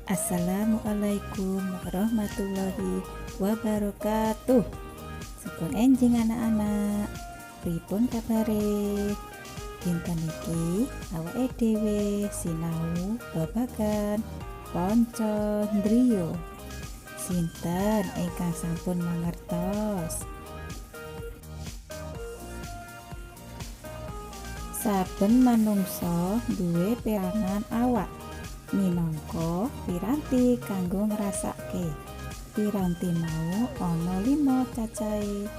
Assalamualaikum warahmatullahi wabarakatuh. Sugeng enjing anak-anak. Pripun kabare? Dinten iki awake dhewe sinau babagan panca ndriya. Sinten ingkang sampun mangertos? Saben manungsa duwe perangan awak minangka piranti kanggo ngrasake. Piranti mau ana 5 cacahe.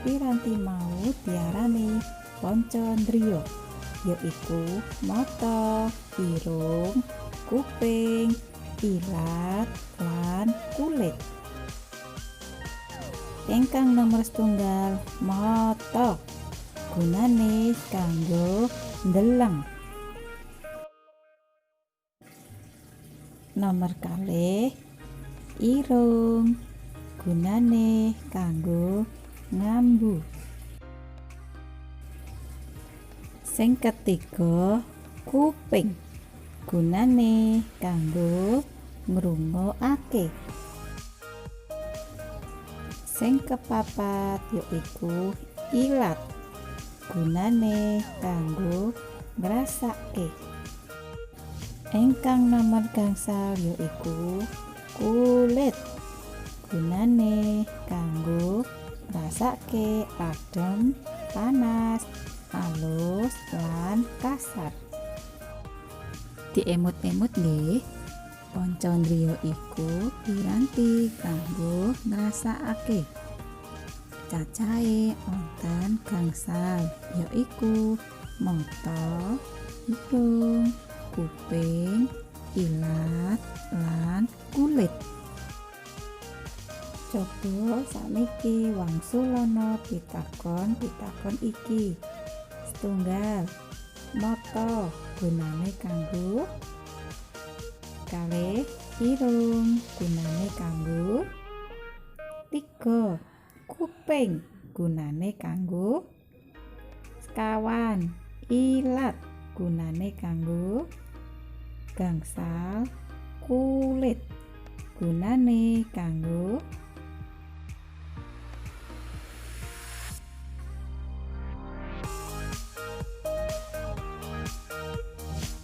Piranti mau diarani panca ndriya, yaiku mata, irung, kuping, ilat, lan kulit. Ingkang nomor setunggal, mata. Gunane kanggo ndeleng. Nomor kalih, irung. Gunane kanggo ngambu. Sing ketiga, kuping. Gunane kanggo ngrungokake. Sing kepapat yaiku ilat. Gunane kanggo ngrasake. Ingkang nomor gangsal yaiku kulit. Gunane kanggo ngrasake adem, panas, alus, lan kasar. Diemut-emut nggih. Panca ndriya iku piranti kanggo ngrasakake. Cacahe wonten gangsal, yaiku mata, irung, kuping, ilat, lan kulit. Coba sakniki wangsulana pitakon-pitakon iki. Setunggal, mata gunane kanggo. Kalih, irung gunane kanggo. 3, kuping gunane kanggo. Sekawan, ilat gunane kanggo. Gangsal, kulit gunane kanggo.